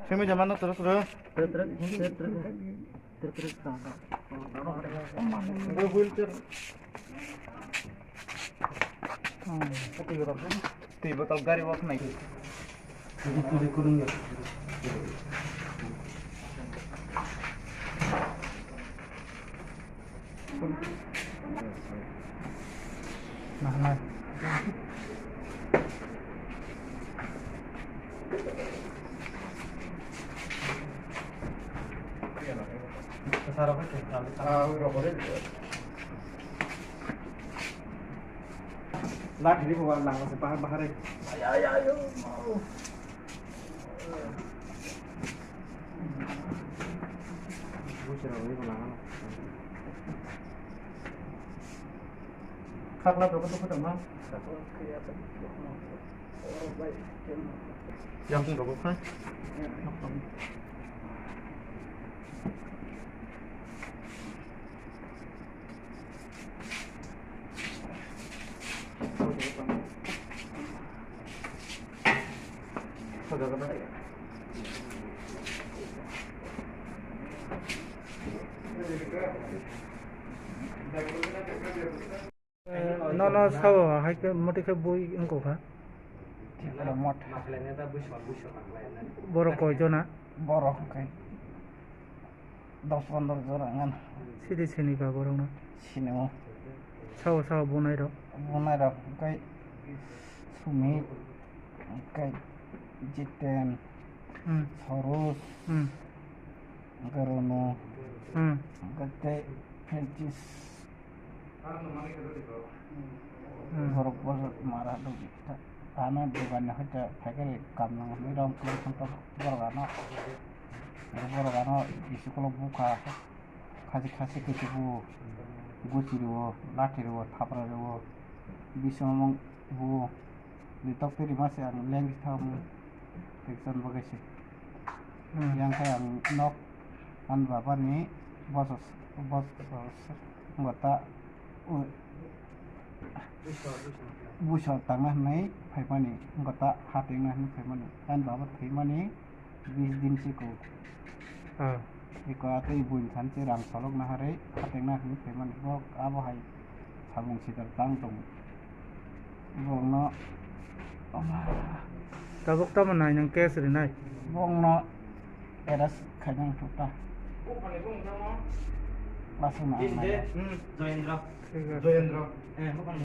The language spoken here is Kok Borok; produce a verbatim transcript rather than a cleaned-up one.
Simi jama no tro tro. Wheelchair. Twi botol gari wak nai. Lathi ni buwa lang se bahar bahar. Ay, ay, ay, ay, mau. Khakla berokno tongkha tongma. Yang sing rokok kha. Nono sabo hai khe moti khe bui wngkha kha. Borok koi jona? Borok hwnkhe dos pondro jora wngkha. Sidi sini ba borok no? Sini o. Sao sao bunai rok? Bunai rok hwnkhe Sumit, hwnkhe Jiten, hmm, Sorus, hmm, hwnkhe Ronu, hmm, hwnkhe tei Francis. Hmm. Borok bojak mara dugikha. Ano dogan ni hoite phaikhe kamla hwnwi rong plong songtok borok ano. Borok ano school o bukha. Khasi khasi khe bo guchi rwo, lathi rwo, thapra rwo. Bisingo bo. Ni tok twi rima se ang leng thang. Ekjon bo kaisa. Hmm. Yang khai ang nok an baba ni bosos, bosos, wngkha ta, u-, buisok tangna hwnwi phaimani, wngkha ta hatengna hwnwi phaimani. Ani baba thwimani bis din siko. Ah. Iko atwi buini thani se rang solok naharwi hatengna hwnwi phaimani. Bo abo hai samung sida tang tongo. Borokno, tabuk tamo nai nang case rinai? Borokno arrest khainang thukta. Lasukno ang nai. Hmm, Joyendra. Thik ase. Joyendra. Eh,